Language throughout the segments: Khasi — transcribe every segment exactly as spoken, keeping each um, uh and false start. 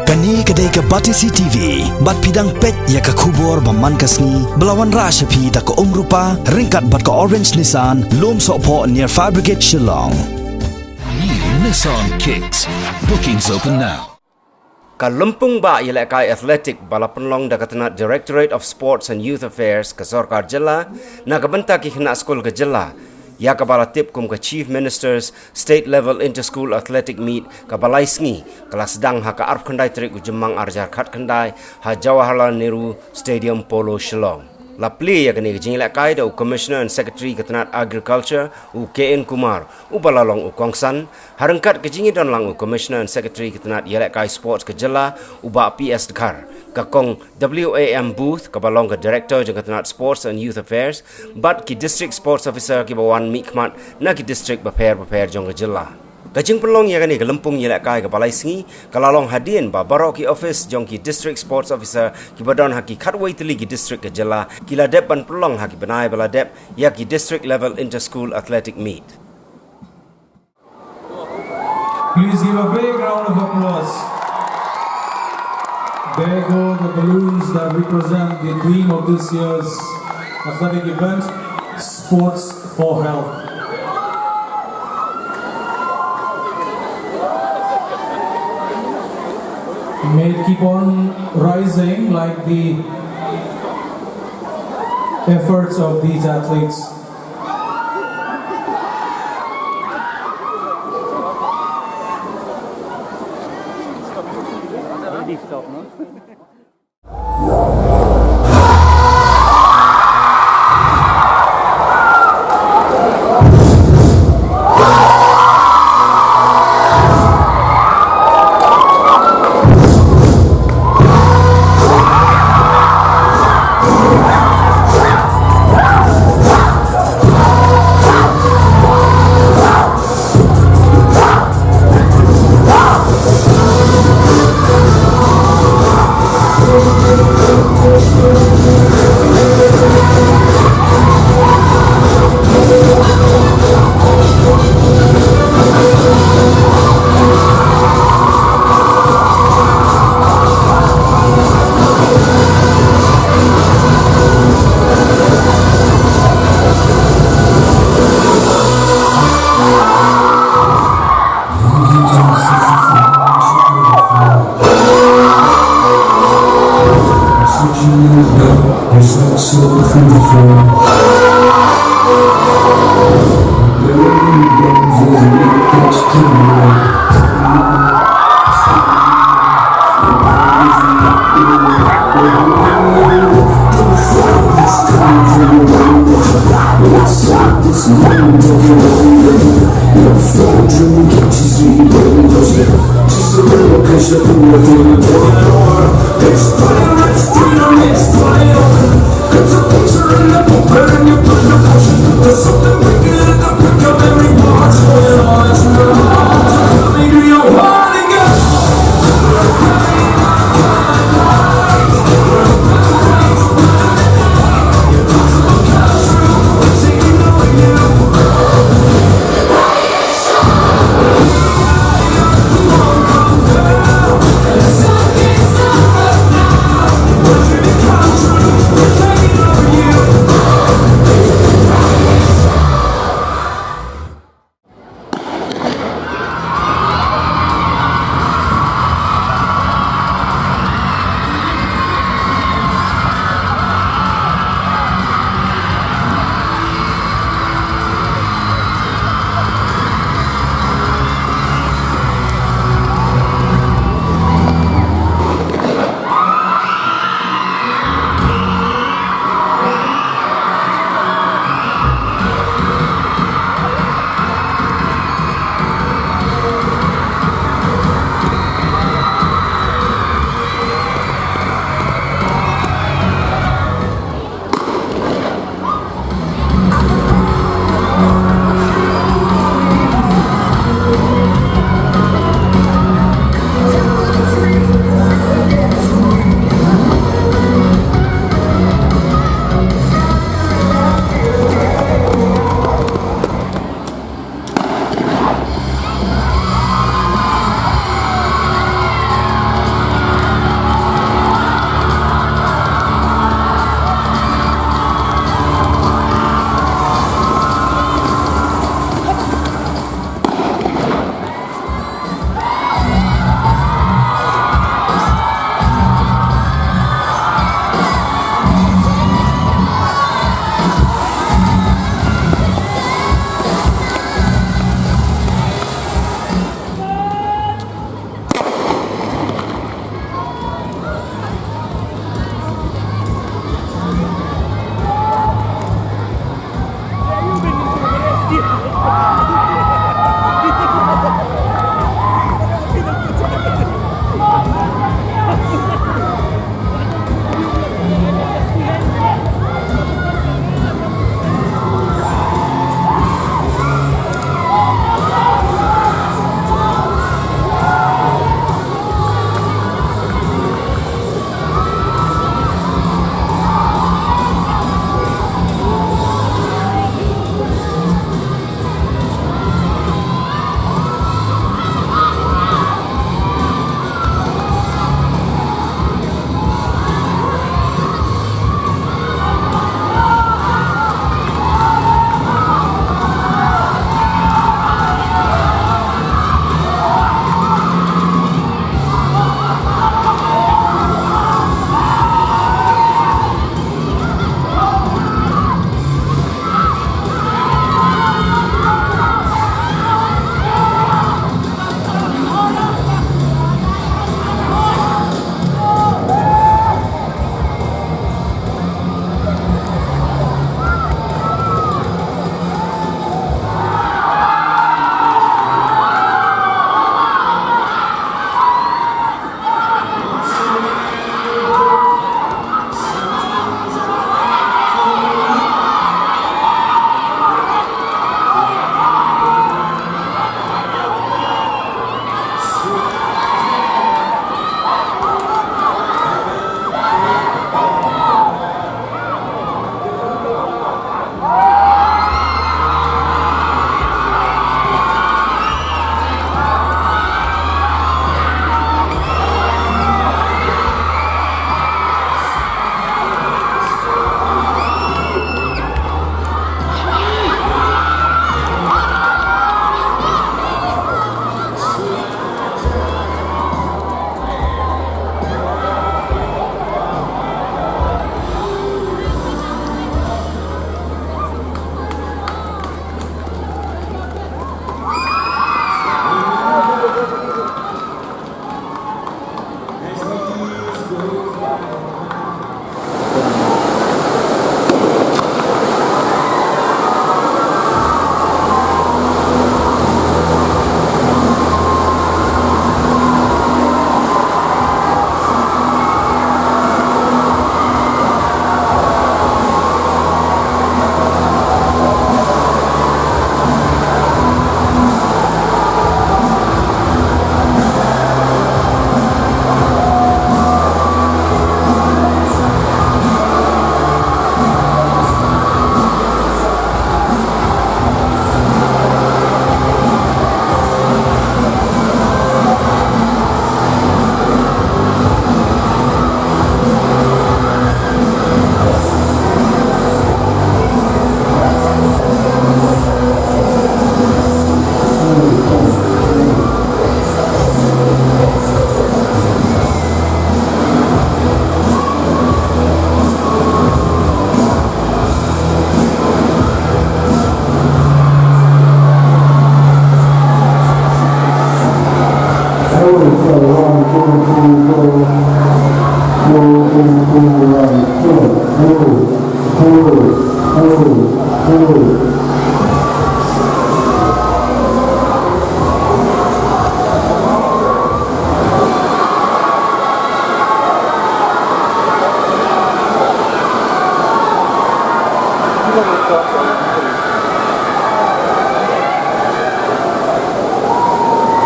Kane ka dei ka Batesi T V, bad phi dang peit ïa ka khubor ba man ka sngi, ba la wanrah sha phi da ka Umrupa, ryngkat bad ka Orange Nissan, Lumsohphoh near Fire Brigade Shillong. New Nissan Kicks. Bookings open now. Ka lympung ba ïalehkai athletic ba la pynlong da ka tnat Directorate of Sports and Youth Affairs ka sorkar jylla, na ka bynta ki khynnah skul ka jylla, ïa kaba la tip kum ka Chief Minister's State Level Inter-School Athletic Meet kaba lai sngi, ka la sdang ha ka arphew khyndai tarik u Jymmang ar hajar khatkhyndai ha Jawaharlal Nehru Stadium, Polo, Shillong. La plie ïa kane ka jingïalehkai da u Commissioner and Secretary ka tnat Agriculture, u K N Kumar, uba la long u kongsan, ha ryngkat ka jingïadon lang u Commissioner and Secretary ka tnat ïalehkai sports ka jylla, u Bah P S Dkhar, ka Kong W A M Booth, kaba long ka Director jong ka tnat Sports and Youth Affairs, bad ki District Sports Officer kiba wan mihkhmat na ki district bapher bapher jong ka jylla. Ka jingpynlong ïa kane ka lympung ïalehkai kaba lai sngi, ka la long hadien ba baroh ki office jong ki District Sports Officer kiba don ha ki khatwei tylli ki district ka jylla, ki la dep ban pynlong ha ki bnai ba la dep ïa ki District Level Inter-School Athletic Meet. Please give a big round of applause. There go the balloons that represent the theme of this year's athletic event, Sports for Health. May it keep on rising like the efforts of these athletes.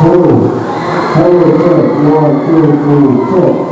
Hello, hello, check. One, two, three, check.